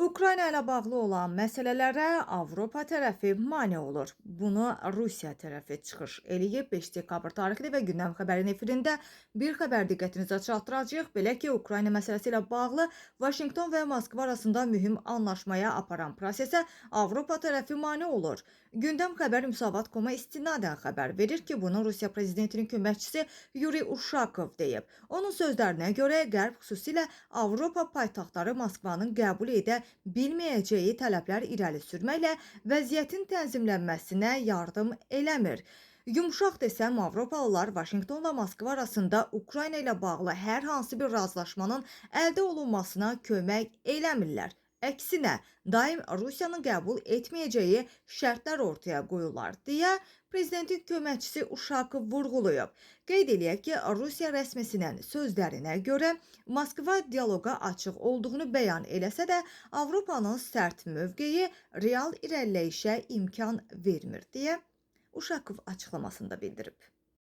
Ukrayna ilə bağlı olan məsələlərə Avropa tərəfi mane olur. Bunu Rusiya tərəfi çıxış eləyib. 5 dekabr tarixli və Gündəm xəbərin efirində bir xəbər diqqətinizə çatdıracağıq. Belə ki, Ukrayna məsələsi ilə bağlı Vaşinqton və Moskva arasında mühüm anlaşmaya aparan prosesə Avropa tərəfi mane olur. Gündəm xəbər Müsavat.com-a istinadən xəbər verir ki, bunu Rusiya prezidentinin köməkçisi Yuri Uşakov deyib. Onun sözlərinə görə Qərb, xüsusilə Avropa paytaxtları Moskvanın qəbul edə bilməyəcəyi tələblər irəli sürməklə vəziyyətin tənzimlənməsinə yardım eləmir. Yumşaq desəm, Avropalılar Vaşinqtonla Moskva arasında Ukrayna ilə bağlı hər hansı bir razılaşmanın əldə olunmasına kömək eləmirlər. Əksinə, daim Rusiyanın qəbul etməyəcəyi şərtlər ortaya qoyurlar, deyə prezidentin köməkçisi Uşakov vurğulayıb. Qeyd eləyək ki, Rusiya rəsmisinin sözlərinə görə Moskva dialoqa açıq olduğunu bəyan eləsə də, Avropanın sərt mövqeyi real irəliləyişə imkan vermir, deyə Uşakov açıqlamasında bildirib.